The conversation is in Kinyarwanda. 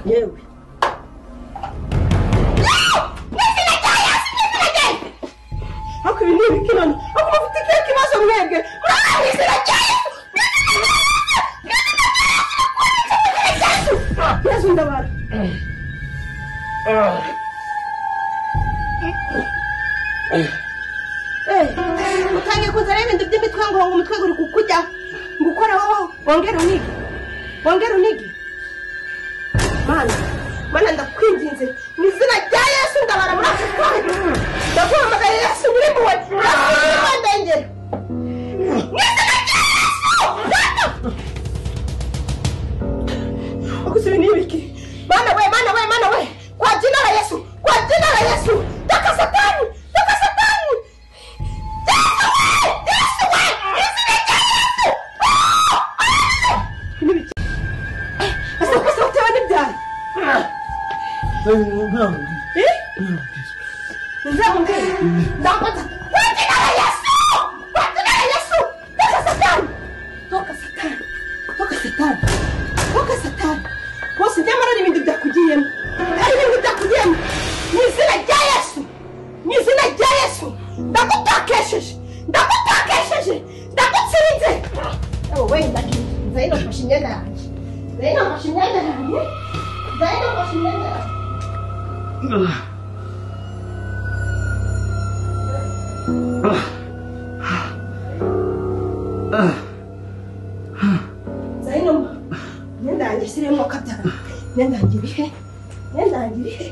Yewe. Ariko ibi ni ibiki none? Ariko mufite ikihe kibazo mwebwe? Mu izina rya Yesu! Yesu ndabara. Utangiye kuzana ibintu by'imitwe ngo umutwe uri kukujya ngo ukoreho wongere unige. Wongere unige. Mana, Mana ndakwinginze mu izina rya Yesu ndabara muri aka kanya. Ndaguhamagaye Yesu nyir'impuhwe. Ndengera. Mu izina rya Yesu! Gusa ibi ni ibiki? Mana we, Mana we, Mana we! Kwa jina la Yesu! Kwa jina la Yesu! Toka Satani! Toka Satani! Yesu we! Yesu we! Izina rya Yesu! Ibi ni ibiki? Ese ko se utewe n'ibyaha? Nzamubwira. Ndamubwira. Kwa jina la Yesu! Kwa jina la Yesu! Toka Satani! Toka Satani! Toka Satani! Toka Satani! Bose nyamara hari ibintu byakugiyemo. Hari ibintu byakugiyemo. Mu izina rya Yesu! Mu izina rya Yesu! Ndagutakesheje! Ndagutakesheje! Ndagutsinze! Yewe ndagiye. Nzayino mfashe imyenda yanjye. Nzayino mfashe imyenda yanjye. Nzayino mfashe imyenda yanjye. Nzayino imyenda yanjye ishyiremo kabyara. Imyenda yanjye iri he? Imyenda yanjye iri he?